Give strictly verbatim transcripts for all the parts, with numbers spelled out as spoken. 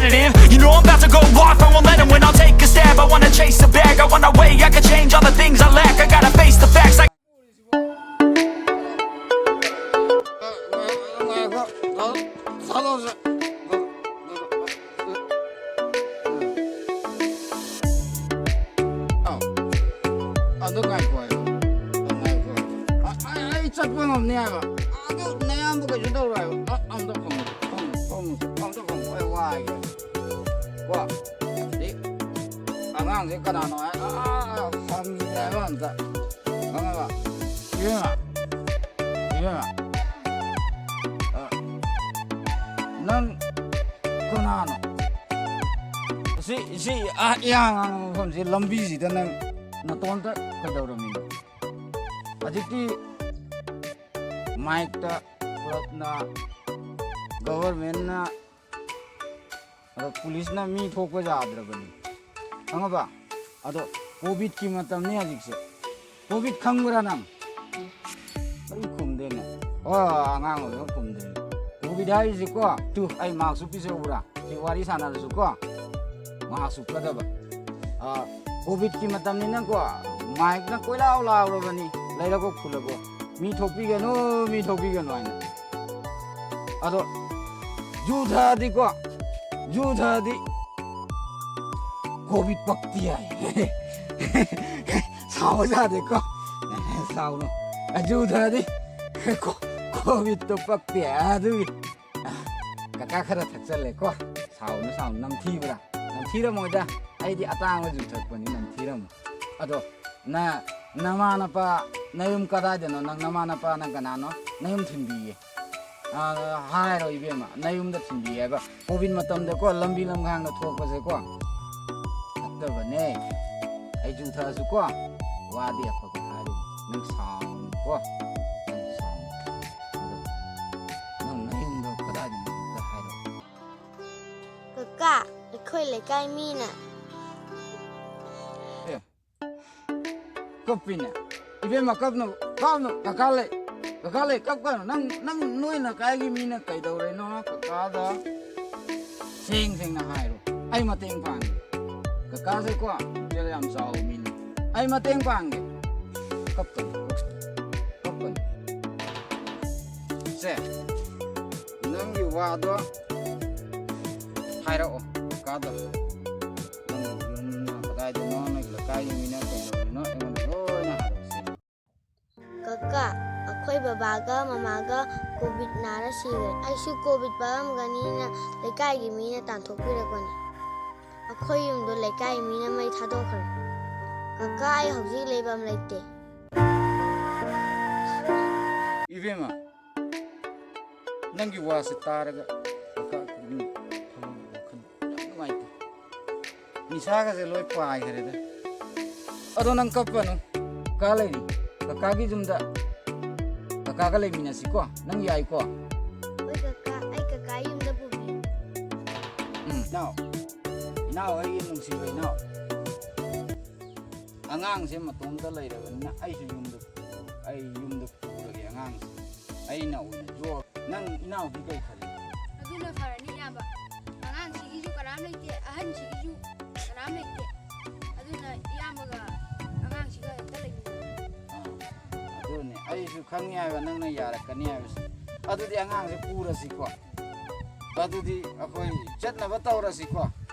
You know I'm about to go off, I won't let him win. I'll take a stab, I wanna chase a bag. I wanna way I can change all the things I lack. I gotta face the facts. I ꯑꯗꯨ ꯉꯥꯏꯈꯣ ꯍꯥꯏꯕ꯫ ꯑꯗꯨ ꯉꯥꯏꯈꯣ ꯍꯥꯏꯕ꯫ ꯑ-, ꯑ-, ꯑꯩ ꯆꯠꯄ ꯉꯝꯅꯤ ꯍꯥꯏꯕ꯫ ꯑꯗꯨ ꯅꯌꯥꯝꯕ ꯀꯩꯁꯨ ꯇꯧꯔꯣꯏ ꯍꯥꯏꯕ꯫ ꯑ-, ꯑꯝꯇ ꯐꯝꯃꯨ, ꯐꯝꯃꯨ, ꯐꯝꯃꯨ, ꯑꯝꯇ ꯐꯝꯃꯨ꯫ ꯑꯩ ꯋꯥꯏꯒꯦ꯫ ꯀꯣ? ꯁꯤ ꯑꯉꯥꯡꯁꯦ ꯀꯅꯥꯅꯣ ꯍꯥꯏ-, ꯑ-, ꯑ-, ꯑ-, ꯍꯪꯈꯤꯗ꯭ꯔꯦ ꯍꯥꯏꯕ ꯑꯝꯇ꯫ ꯈꯪꯉꯕ? ꯏꯕꯦꯝꯃ, ꯏꯕꯦꯝꯃ, ꯑ, ꯅꯪ ꯀꯅꯥꯅꯣ? ꯁꯤ, ꯁꯤ, ꯑ, ꯏꯍꯥꯡ ꯍꯥꯡꯕ ꯃꯐꯝꯁꯤ, ꯂꯝꯕꯤꯁꯤꯗ ꯅꯪ ꯅꯇꯣꯝꯇ ꯀꯩꯗꯧꯔꯝꯃꯤꯅꯣ? ꯍꯧꯖꯤꯛꯇꯤ ꯃꯥꯏꯛꯇ ꯀ꯭ꯂꯕꯅ, ꯒꯚꯔꯟꯃꯦꯟꯠꯅ, ꯑꯗꯣ ꯄꯨꯂꯤꯁꯅ ꯃꯤ ꯊꯣꯛꯄ ꯌꯥꯗ꯭ꯔꯕꯅꯤ, ꯈꯪꯉꯕ? ꯑꯗꯣ ꯀꯣꯚꯤꯗꯀꯤ ꯃꯇꯝꯅꯤ ꯍꯧꯖꯤꯛꯁꯦ꯫ ꯀꯣꯚꯤꯗ ꯈꯪꯕ꯭ꯔꯥ ꯅꯪ? ꯀꯔꯤ ꯈꯨꯝꯗꯦꯅꯦ? ꯑꯣ, ꯑꯉꯥꯡ ꯑꯣꯏꯕ ꯈꯨꯝꯗꯦꯅꯦ꯫ ꯀꯣꯚꯤꯗ ꯍꯥꯏꯔꯤꯁꯦꯀꯣ, ꯇꯨ, ꯑꯩ ꯃꯥꯛꯁ ꯎꯞꯄꯤꯁꯦ ꯎꯕ꯭ꯔꯥ? ꯁꯤ ꯋꯥꯔꯤ ꯁꯥꯟꯅꯔꯁꯨꯀꯣ, ꯃꯥꯛꯁ ꯎꯞꯀꯗꯕ꯫ ꯑ, ꯀꯣꯚꯤꯗꯀꯤ ꯃꯇꯝꯅꯤꯅꯀꯣ, ꯃꯥꯏꯛꯅ ꯀꯣꯏꯂꯥꯎ ꯂꯥꯎꯔꯕꯅꯤ, "ꯂꯩꯔꯒꯣ ꯈꯨꯜꯂꯒꯣ, ꯃꯤ ꯊꯣꯛꯄꯤꯒꯅꯨ, ꯃꯤ ꯊꯣꯛꯄꯤꯒꯅꯨ" ꯍꯥꯏꯅ꯫ ꯑꯗꯣ ꯌꯨ ꯊꯛꯑꯗꯤꯀꯣ, ꯌꯨ ꯊꯛꯑꯗꯤ ꯀꯣꯚꯤꯗ ꯄꯛꯇꯦ ꯍꯥꯏ꯫ ꯁꯥꯎꯕ ꯌꯥꯗꯦꯀꯣ, ꯁꯥꯎꯅꯨ꯫ ꯌꯨ ꯊꯛꯑꯗꯤ ꯀꯣ-, ꯀꯣꯚꯤꯗꯇꯣ ꯄꯛꯇꯦ ꯍꯥꯏ꯫ ꯑꯗꯨꯒꯤ ꯀꯀꯥ ꯈꯔ ꯊꯛꯆꯜꯂꯦꯀꯣ꯫ ꯁꯥꯎꯅꯨ, ꯁꯥꯎꯅꯨ꯫ ꯅꯝꯊꯤꯕ꯭ꯔꯥ? ꯅꯝꯊꯤꯔꯝꯃꯣꯏꯗ꯫ ꯑꯩꯗꯤ ꯑꯇꯥꯡꯕ ꯌꯨ ꯊꯛꯄꯅꯤ, ꯅꯝꯊꯤꯔꯝꯃꯣꯏ꯫ ꯑꯗꯣ ꯅ-, ꯅꯃꯥ ꯅꯄꯥ ꯅꯌꯨꯝ ꯀꯗꯥꯏꯗꯅꯣ? ꯅꯪ ꯅꯃꯥ ꯅꯄꯥ ꯅꯪ ꯀꯅꯥꯅꯣ? ꯅꯌꯨꯝ ꯊꯤꯟꯕꯤꯒꯦ꯫ ꯑ, ꯍꯥꯏꯔꯣ ꯏꯕꯦꯝꯃ, ꯅꯌꯨꯝꯗ ꯊꯤꯟꯕꯤꯒꯦ ꯍꯥꯏꯕ꯫ ꯀꯣꯚꯤꯗ ꯃꯇꯝꯗꯀꯣ, ꯂꯝꯕꯤ ꯂꯝꯈꯥꯡꯗ ꯊꯣꯛꯄꯁꯦꯀꯣ, ꯐꯠꯇꯕꯅꯦ꯫ ꯑꯩ ꯌꯨ ꯊꯛꯑꯁꯨꯀꯣ, ꯋꯥꯗꯤ ꯑꯐꯕ ꯍꯥꯏꯔꯤꯅꯤ꯫ ꯅꯪ ꯁꯥꯎꯅꯨꯀꯣ, ꯅꯪ ꯁꯥꯎꯅꯨ꯫ ꯑꯗꯣ ꯅꯪ ꯅꯌꯨꯝꯗꯣ ꯀꯗꯥꯏꯗꯅꯣ ꯑꯝꯇ ꯍꯥꯏꯔꯛꯑꯣ꯫ ꯀꯀꯥ, ꯑꯩꯈꯣꯏ ꯂꯩꯀꯥꯏ ꯃꯤꯅ꯫ ꯑꯦ, ꯀꯞꯄꯤꯅꯦ꯫ ꯏꯕꯦꯝꯃ, ꯀꯞꯅꯨ, ꯀꯞꯅꯨ, ꯀꯀꯥ ꯂꯩ, ꯀꯀꯥ ꯂꯩ, ꯀꯞꯀꯅꯨ꯫ ꯅꯪ, ꯅꯪ, ꯅꯣꯏ ꯂꯩꯀꯥꯏꯒꯤ ꯃꯤꯅ ꯀꯩꯗꯧꯔꯤꯅꯣ ꯀꯀꯥꯗ? ꯁꯦꯡ ꯁꯦꯡꯅ ꯍꯥꯏꯔꯣ꯫ ꯑꯩ ꯃꯇꯦꯡ ꯄꯥꯡꯒꯦ꯫ ꯀꯀꯥꯁꯦꯀꯣ, ꯄꯨꯛꯆꯦꯜ ꯌꯥꯝ ꯆꯥꯎꯕ ꯃꯤꯅꯤ꯫ ꯑꯩ ꯃꯇꯦꯡ ꯄꯥꯡꯒꯦ꯫ ꯀꯞꯀꯅꯨ, ꯀꯞꯀꯅꯨ꯫ ꯁꯦ, ꯅꯪꯒꯤ ꯋꯥꯗꯣ ꯍꯥꯏꯔꯛꯑꯣ, ꯀꯀꯥꯗꯣ꯫ ꯅꯪ ꯌꯨꯝꯅ ꯀꯗꯥꯏꯗꯅꯣ, ꯅꯣꯏ ꯂꯩꯀꯥꯏꯒꯤ ꯃꯤꯅ ꯀꯩꯗꯧꯔꯤꯅꯣ, ꯑꯩꯉꯣꯟꯗ ꯂꯣꯏꯅ ꯍꯥꯏꯔꯛꯑꯣ꯫ ꯁꯦ꯫ ꯀꯀꯥ, ꯑꯩꯈꯣꯏ ꯕꯕꯥꯒ ꯃꯃꯥꯒ ꯀꯣꯚꯤꯗ ꯅꯥꯔ ꯁꯤꯈ꯭ꯔꯦ꯫ ꯑꯩꯁꯨ ꯀꯣꯚꯤꯗ ꯄꯛꯂꯝꯒꯅꯤꯅ ꯂꯩꯀꯥꯏꯒꯤ ꯃꯤꯅ ꯇꯥꯟꯊꯣꯛꯄꯤꯔꯛꯄꯅꯤ꯫ ꯑꯩꯈꯣꯏ ꯌꯨꯝꯗꯣ ꯂꯩꯀꯥꯏ ꯃꯤꯅ ꯃꯩ ꯊꯥꯗꯣꯛꯈ꯭ꯔꯦ꯫ ꯀꯀꯥ, ꯑꯩ ꯍꯧꯖꯤꯛ ꯂꯩꯐꯝ ꯂꯩꯇꯦ꯫ ꯏꯕꯦꯝꯃ, ꯅꯪꯒꯤ ꯋꯥꯁꯦ ꯇꯥꯔꯒ ꯀꯀꯥ ꯄꯨꯛꯅꯤꯡ ꯊꯋꯥꯏ ꯋꯥꯈꯜ ꯌꯥꯝ ꯅꯨꯡꯉꯥꯏꯇꯦ꯫ ꯅꯤꯁꯥꯒꯁꯦ ꯂꯣꯏ ꯄꯥꯏꯈ꯭ꯔꯦꯗ꯫ ꯑꯗꯣ ꯅꯪ ꯀꯞꯄꯅꯨ꯫ ꯀꯀꯥ ꯂꯩꯔꯤ꯫ ꯀꯀꯥꯒꯤ ꯌꯨꯝꯗ ꯀꯀꯥꯒ ꯂꯩꯃꯤꯟꯅꯁꯤꯀꯣ꯫ ꯅꯪ ꯌꯥꯏꯀꯣ? ꯍꯣꯏ ꯀꯀꯥ, ꯑꯩ ꯀꯀꯥ ꯌꯨꯝꯗ ꯄꯨꯕꯤꯌꯨ꯫ ꯎꯝ, ꯏꯅꯥꯎ, ꯏꯅꯥꯎ, ꯑꯩꯒꯤ ꯅꯨꯡꯁꯤꯕ ꯏꯅꯥꯎ꯫ ꯑꯉꯥꯡꯁꯦ ꯃꯇꯣꯝꯇ ꯂꯩꯔꯕꯅꯤꯅ ꯑꯩꯁꯨ ꯌꯨꯝꯗ, ꯑꯩ ꯌꯨꯝꯗ ꯄꯨꯔꯒꯦ ꯑꯉꯥꯡꯁꯦ꯫ ꯑꯩꯅ ꯑꯣꯏꯅ ꯌꯣꯛ-, ꯅꯪ ꯏꯅꯥꯎꯗꯤ ꯀꯩ ꯈꯜꯂꯤ? ꯑꯗꯨꯅ ꯐꯔꯅꯤ ꯏꯌꯥꯝꯕ꯫ ꯑꯉꯥꯡꯁꯤꯒꯤꯁꯨ ꯀꯅꯥꯝ ꯂꯩꯇꯦ, ꯑꯍꯟꯁꯤꯒꯤꯁꯨ ꯀꯅꯥꯝ ꯂꯩꯇꯦ꯫ ꯑꯗꯨꯅ ꯏꯌꯥꯝꯕꯒ ꯑꯉꯥꯡꯁꯤꯒ ꯍꯦꯛꯇ ꯂꯩꯃꯤꯟꯅꯔꯣ꯫ ꯑꯥ, ꯑꯗꯨꯅꯦ ꯑꯩꯁꯨ ꯈꯪꯉꯤ ꯍꯥꯏꯕ, ꯅꯪꯅ ꯌꯥꯔꯛꯀꯅꯤ ꯍꯥꯏꯕꯁꯦ꯫ ꯑꯗꯨꯗꯤ ꯑꯉꯥꯡꯁꯦ ꯄꯨꯔꯁꯤꯀꯣ꯫ ꯑꯗꯨꯗꯤ ꯑꯩꯈꯣꯏ ꯆꯠꯅꯕ ꯇꯧꯔꯁꯤꯀꯣ꯫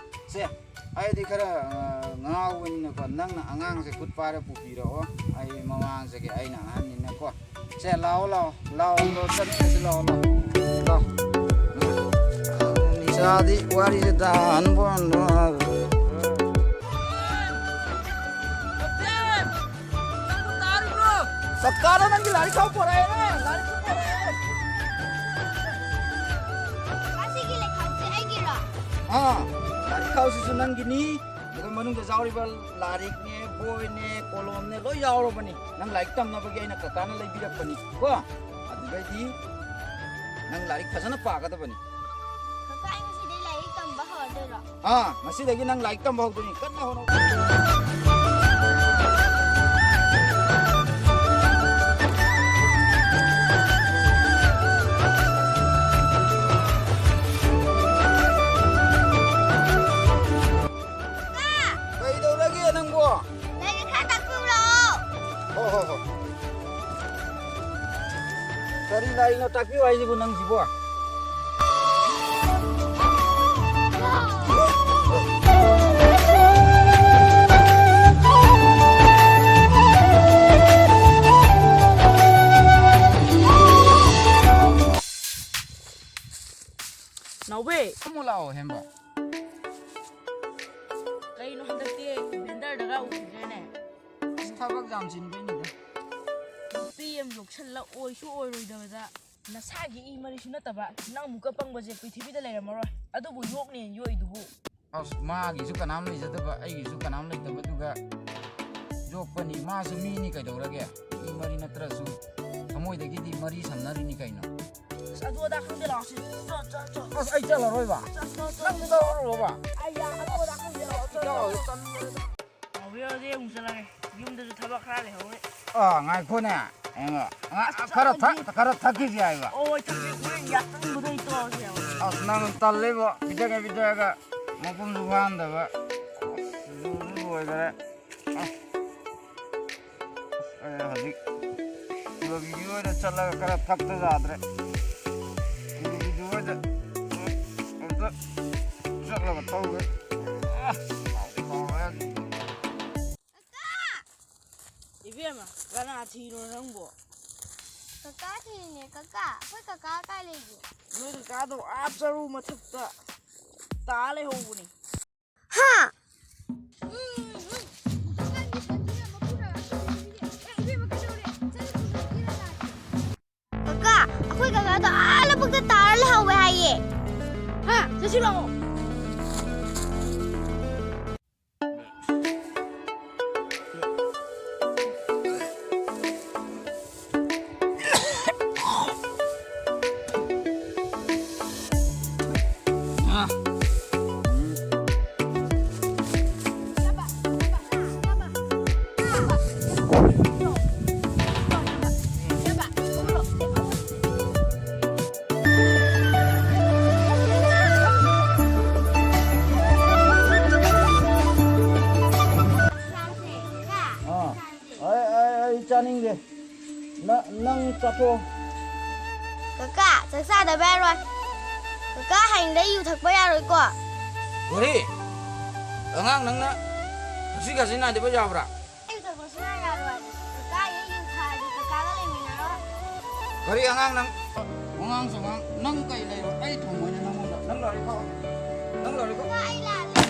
ꯁꯦ, ꯑꯩꯗꯤ ꯈꯔ, ꯑ, ꯉꯥꯎꯕꯅꯤꯅꯀꯣ, ꯅꯪꯅ ꯑꯉꯥꯡꯁꯦ ꯈꯨꯠ ꯄꯥꯏꯔ ꯄꯨꯕꯤꯔꯛꯑꯣ꯫ ꯑꯩ ꯃꯃꯥꯡꯁꯤꯒꯤ ꯑꯩꯅ ꯑꯍꯟꯅꯤꯅꯀꯣ꯫ ꯁꯦ, ꯂꯥꯛꯑꯣ, ꯂꯥꯛꯑꯣ, ꯂꯥꯛꯑꯣ, ꯂꯥꯛꯑꯣ, ꯆꯠꯃꯤꯟꯅꯁꯤ, ꯂꯥꯛꯑꯣ, ꯂꯥꯛꯑꯣ, ꯂꯥꯛꯑꯣ꯫ ꯎꯝ꯫ ꯅꯤꯁꯥꯗꯤ ꯋꯥꯔꯤꯁꯦ ꯇꯥꯍꯟꯕ ꯉꯝꯗꯕ꯫ ꯀꯞꯇꯦꯟ! ꯅꯪꯕꯨ ꯇꯥꯔꯤꯕ꯭ꯔꯣ? ꯀꯀꯥꯅ ꯅꯪꯒꯤ ꯂꯥꯏꯔꯤꯛ ꯈꯥꯎ ꯄꯣꯔꯛꯑꯦꯅꯦ, ꯂꯥꯏꯔꯤꯛ ꯄꯣꯔꯛꯑꯦ꯫ ꯑꯁꯤꯒꯤ ꯂꯩꯈꯥꯎꯁꯦ ꯑꯩꯒꯤꯔꯣ? ꯑꯥ, ꯂꯥꯏꯔꯤꯛ ꯈꯥꯎꯁꯤꯁꯨ ꯅꯪꯒꯤꯅꯤ꯫ ꯑꯗꯨꯒ ꯃꯅꯨꯡꯗ ꯌꯥꯎꯔꯤꯕ ꯂꯥꯏꯔꯤꯛꯅꯦ, ꯕꯣꯏꯅꯦ, ꯀꯣꯂꯣꯝꯅꯦ, ꯂꯣꯏ ꯌꯥꯎꯔꯕꯅꯤ꯫ ꯅꯪ ꯂꯥꯏꯔꯤꯛ ꯇꯝꯅꯕꯒꯤ ꯑꯩꯅ ꯀꯀꯥꯅ ꯂꯩꯕꯤꯔꯛꯄꯅꯤ ꯀꯣ꯫ ꯑꯗꯨꯗꯩꯗꯤ ꯅꯪ ꯂꯥꯏꯔꯤꯛ ꯐꯖꯅ ꯄꯥꯒꯗꯕꯅꯤ꯫ ꯀꯀꯥ, ꯑꯩ ꯉꯁꯤꯗꯩ ꯂꯥꯏꯔꯤꯛ ꯇꯝꯕ ꯍꯧꯔꯗꯣꯏꯔꯣ? ꯑꯥ, ꯉꯁꯤꯗꯒꯤ ꯅꯪ ꯂꯥꯏꯔꯤꯛ ꯇꯝꯕ ꯍꯧꯗꯣꯏꯅꯤ꯫ ꯀꯟꯅ ꯍꯣꯠꯅꯧ꯫ ꯅ ꯇꯥꯛꯄꯤꯌꯨ ꯍꯥꯏꯁꯤꯕꯨ ꯅꯪꯁꯤꯕꯣ? ꯅꯥꯎꯕꯤ! ꯑꯃꯨꯛ ꯂꯥꯛꯑꯣ, ꯍꯦꯝꯕ꯫ ꯀꯩꯅꯣ ꯍꯟꯗꯛꯇꯤ ꯚꯦꯟꯗꯔꯗꯒ ꯎꯈꯤꯗ꯭ꯔꯦꯅꯦ? ꯑꯁ, ꯊꯕꯛ ꯌꯥꯝ ꯆꯤꯟꯕꯩꯅꯤꯗ꯫ ꯅꯨꯄꯤ ꯑꯃ ꯌꯣꯛꯁꯜꯂ ꯑꯣꯏꯁꯨ ꯑꯣꯏꯔꯣꯏꯗꯕꯗ, ꯅꯁꯥꯒꯤ ꯏ ꯃꯔꯤꯁꯨ ꯅꯠꯇꯕ ꯅꯪꯃꯨꯛꯀ ꯄꯪꯕꯁꯦ ꯄ꯭ꯔꯤꯊꯤꯕꯤꯗ ꯂꯩꯔꯝꯃꯔꯣꯏ꯫ ꯑꯗꯨꯕꯨ ꯌꯣꯛꯅꯦꯅ ꯌꯣꯛꯏꯗꯨꯕꯨ꯫ ꯑꯁ, ꯃꯥꯒꯤꯁꯨ ꯀꯅꯥꯝ ꯂꯩꯖꯗꯕ, ꯑꯩꯒꯤꯁꯨ ꯀꯅꯥꯝ ꯂꯩꯇꯕꯗꯨꯒ ꯌꯣꯛꯄꯅꯤ꯫ ꯃꯥꯁꯨ ꯃꯤꯅꯤ ꯀꯩꯗꯧꯔꯒꯦ? ꯃꯤ ꯃꯔꯤ ꯅꯠꯇ꯭ꯔꯁꯨ ꯊꯃꯣꯏꯗꯒꯤꯗꯤ ꯃꯔꯤ ꯁꯝꯅꯔꯤꯅꯤ ꯀꯩꯅꯣ꯫ ꯑꯁ, ꯑꯗꯨ ꯑꯗꯥ ꯈꯪꯗꯦ, ꯂꯥꯛꯑꯣ ꯁꯤ꯫ ꯆꯣ, ꯆꯣ, ꯆꯣ꯫ ꯑꯁ, ꯑꯩ ꯆꯠꯂꯔꯣꯏꯕ꯫ ꯆꯣ, ꯆꯣ, ꯆꯣ, ꯅꯪ ꯆꯣ꯫ ꯂꯧꯔꯨꯔꯣꯕ꯫ ꯑꯩ ꯌꯥ-, ꯑꯗꯨ ꯑꯗꯥ ꯈꯪꯗꯦ, ꯂꯥꯛꯑꯣ, ꯆꯣ, ꯆꯣ, ꯆꯣ꯫ ꯌꯥꯎꯔꯣꯏ, ꯆꯠꯂꯔꯣꯏ꯫ ꯍꯧꯖꯤꯛ ꯍꯧꯖꯤꯛ ꯑꯃꯨꯛ ꯆꯠꯂꯒꯦ꯫ ꯌꯨꯝꯗꯁꯨ ꯊꯕꯛ ꯈꯔ ꯂꯩꯍꯧꯔꯤ꯫ ꯑꯥ, ꯉꯥꯏꯈꯣꯅꯦ꯫ ꯑꯩꯉꯣ-, ꯉꯥ-, ꯑꯁ, ꯈꯔ ꯊꯛ-, ꯆꯠꯂꯒꯦ꯫ ꯈꯔ ꯊꯛꯈꯤꯁꯦ ꯍꯥꯏꯕ꯫ ꯑꯣ, ꯍꯣꯏ, ꯊꯛꯁꯦ꯫ ꯍꯣꯔꯦꯟ ꯌꯥꯛꯇꯪꯗꯨꯗꯩ ꯇꯣꯛꯑꯁꯦ ꯍꯥꯏꯕ꯫ ꯑꯁ, ꯅꯪ ꯇꯜꯂꯤꯕꯣ꯫ ꯄꯤꯖꯒꯦ, ꯄꯤꯖꯒꯦ꯫ ꯃꯄꯨꯝꯁꯨ ꯐꯥꯍꯟꯗꯕ꯫ ꯑꯁ, ꯂꯣꯏꯔꯦ꯫ ꯑꯁ꯫ ꯑꯩ ꯍꯧꯖꯤꯛ ꯏꯕꯣꯕꯤꯒꯤ ꯑꯣꯏꯅ ꯆꯠꯂꯒ ꯈꯔ ꯊꯛꯇ ꯌꯥꯗ꯭ꯔꯦ꯫ ꯏꯕꯣꯕꯤꯒꯤ ꯑꯣꯏꯅ ꯑꯝꯇ ꯆꯠꯂꯒ ꯊꯧꯒꯦ꯫ ꯑꯁ, ꯍꯥꯎꯗꯤ ꯍꯥꯎꯔꯦ꯫ ꯏꯕꯦꯝꯃ, ꯀꯅꯥ ꯊꯤꯔꯣ ꯅꯪꯕꯣ? ꯀꯀꯥ ꯊꯤꯔꯤꯅꯦ, ꯀꯀꯥ꯫ ꯑꯩꯈꯣꯏ ꯀꯀꯥ ꯀꯥꯏ ꯂꯩꯒꯦ? ꯅꯣꯏ ꯀꯀꯥꯗꯣ ꯑꯥ ꯆꯔꯨ ꯃꯊꯛꯇ ꯇꯥ ꯂꯩꯍꯧꯕꯅꯦ꯫ ꯍꯥ? ꯀꯀꯥ, ꯑꯩꯈꯣꯏ ꯀꯀꯥꯗꯣ ꯑꯥ ꯂꯧꯕꯨꯛꯇ ꯇꯥꯔ ꯂꯩꯍꯧꯋꯦ ꯍꯥꯏꯌꯦ꯫ ꯍꯥ? ꯆꯠꯁꯤ ꯂꯥꯛꯑꯣ꯫ ꯑꯥ, ꯑꯩ, ꯑꯩ, ꯑꯩ ꯆꯥꯅꯤꯡꯗꯦ꯫ ꯅ-, ꯅꯪ ꯆꯠꯊꯣꯛꯑꯣ꯫ ꯀꯀꯥ, ꯆꯥꯛ ꯆꯥꯗꯕ ꯌꯥꯔꯣꯏ꯫ ꯀꯀꯥ, ꯍꯌꯦꯡꯗꯩ ꯌꯨ ꯊꯛꯄ ꯌꯥꯔꯣꯏꯀꯣ꯫ ꯀꯔꯤ? ꯑꯉꯥꯡ ꯅꯪꯅ ꯊꯛꯁꯤ ꯈꯥꯁꯤ ꯅꯥꯏꯗꯕ ꯌꯥꯕ꯭ꯔꯥ? ꯌꯨ ꯊꯛꯄ ꯁꯨꯡꯌꯥ ꯌꯥꯔꯣꯏ꯫ ꯀꯀꯥ, ꯑꯩ ꯌꯨ ꯊꯛꯑꯗꯤ ꯀꯀꯥꯒ ꯂꯩꯃꯤꯟꯅꯔꯣꯏ꯫ ꯀꯔꯤ ꯑꯉꯥꯡ ꯅꯪ? ꯋꯥꯉꯥꯡ ꯁꯉꯥꯡ ꯅꯪ ꯀꯩ ꯂꯩꯔꯣ? ꯑꯩ ꯊꯝꯃꯣꯏꯅꯦ ꯅꯪꯉꯣꯟꯗ꯫ ꯅꯪ ꯂꯥꯏꯔꯤꯛ ꯄꯥꯎ꯫ ꯅꯪ ꯂꯥꯏꯔꯤꯛ ꯄꯥꯎ꯫ ꯀꯀꯥ, ꯑꯩ ꯂꯥꯜꯂꯦ꯫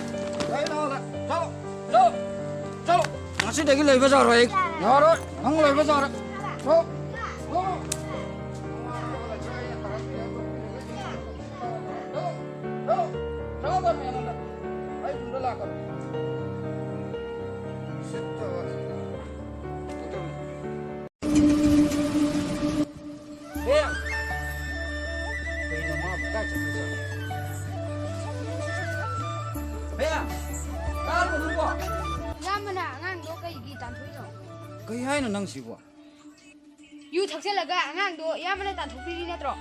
ꯂꯥꯏꯔꯤꯛ ꯂꯥꯜꯂꯦ꯫ ꯆꯠꯂꯣ, ꯆꯠꯂꯣ, ꯆꯠꯂꯣ꯫ ꯉꯁꯤꯗꯒꯤ ꯂꯩꯕ ꯌꯥꯔꯣꯏ ꯑꯩ꯫ ꯌꯥꯔꯣꯏ꯫ ꯅꯪ ꯂꯩꯕ ꯌꯥꯔꯣꯏ꯫ ꯆꯠꯂꯣ, ꯆꯠꯂꯣ꯫ ꯆꯠꯂꯣ, ꯆꯠꯂꯣ꯫ ꯑꯩ ꯌꯨꯝꯗ ꯂꯥꯛꯀꯅꯨ꯫ ꯁꯤꯠꯇꯕ꯫ ꯕꯦꯝ! ꯀꯩꯅꯣ ꯃꯥꯕꯨ ꯀꯥꯏ ꯆꯠꯈ꯭ꯔꯖꯥꯠꯅꯣ? ꯕꯦꯝ! ꯇꯥꯗ꯭ꯔꯣ ꯅꯪꯕꯣ? ꯏꯌꯥꯝꯕꯅ ꯑꯉꯥꯡꯗꯣ ꯀꯩꯒꯤ ꯇꯥꯟꯊꯣꯛꯏꯅꯣ? ꯀꯩ ꯍꯥꯏꯅꯣ ꯅꯪꯁꯤꯕꯣ? ꯌꯨ ꯊꯛꯆꯜꯂꯒ ꯑꯉꯥꯡꯗꯣ ꯏꯌꯥꯝꯕꯅ ꯇꯥꯟꯊꯣꯛꯄꯤꯔꯤ ꯅꯠꯇ꯭ꯔꯣ?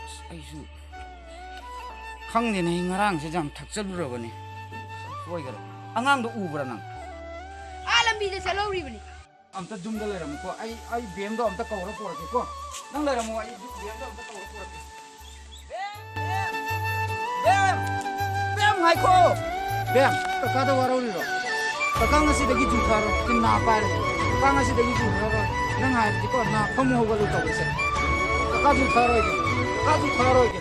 ꯑꯁ, ꯑꯩꯁꯨ ꯈꯪꯗꯦꯅꯦ, ꯑꯩ ꯉꯔꯥꯡꯁꯦ ꯌꯥꯝ ꯊꯛꯆꯜꯂꯨꯔꯕꯅꯦ꯫ ꯁꯣꯏꯈꯔꯦ꯫ ꯑꯉꯥꯡꯗꯣ ꯎꯕ꯭ꯔꯥ ꯅꯪ? ꯑꯥ ꯂꯝꯕꯤꯗ ꯆꯠꯍꯧꯔꯤꯕꯅꯤ꯫ ꯑꯝꯇ ꯌꯨꯝꯗ ꯂꯩꯔꯝꯃꯨꯀꯣ꯫ ꯑꯩ, ꯑꯩ ꯕꯦꯝꯗꯣ ꯑꯝꯇ ꯀꯧꯔ ꯄꯨꯔꯛꯀꯦꯀꯣ꯫ ꯅꯪ ꯂꯩꯔꯝꯃꯣ, ꯑꯩ ꯕꯦꯝꯗꯣ ꯑꯝꯇ ꯀꯧꯔ ꯄꯨꯔꯛꯀꯦ꯫ ꯕꯦꯝ! ꯕꯦꯝ! ꯕꯦꯝ, ꯉꯥꯏꯈꯣ! ꯕꯦꯝ, ꯀꯀꯥꯗ ꯋꯥꯔꯧꯔꯤꯔꯣ? ꯀꯀꯥ ꯉꯁꯤꯗꯒꯤ ꯖꯨ ꯊꯛꯑꯔꯣꯏ꯫ ꯆꯤꯟ ꯅꯥ ꯄꯥꯏꯔꯦ꯫ ꯀꯀꯥ ꯉꯁꯤꯗꯒꯤ ꯖꯨ ꯊꯛꯑꯔꯣꯏ꯫ ꯅꯪ ꯍꯥꯏꯕꯗꯤꯀꯣ, ꯅꯥ ꯐꯝꯃꯨ ꯍꯧꯒꯠꯂꯨ ꯇꯧꯔꯤꯁꯦ꯫ ꯀꯀꯥ ꯖꯨ ꯊꯛꯑꯔꯣꯏꯒꯦ꯫ ꯀꯀꯥ ꯖꯨ ꯊꯛꯑꯔꯣꯏꯒꯦ꯫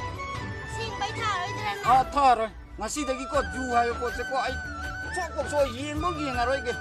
ꯑꯁꯦꯡꯕꯩ ꯊꯛꯑꯔꯣꯏꯗ꯭ꯔꯅꯦ? ꯑꯥ, ꯊꯛꯑꯔꯣꯏ꯫ ꯉꯁꯤꯗꯒꯤꯀꯣ ꯖꯨ ꯍꯥꯏꯕ ꯄꯣꯠꯁꯦꯀꯣ ꯑꯩ ꯁꯨꯛꯄꯣꯛ ꯄꯣꯛꯁꯨ ꯌꯦꯡꯕꯧ ꯌꯦꯡꯉꯔꯣꯏꯒꯦ꯫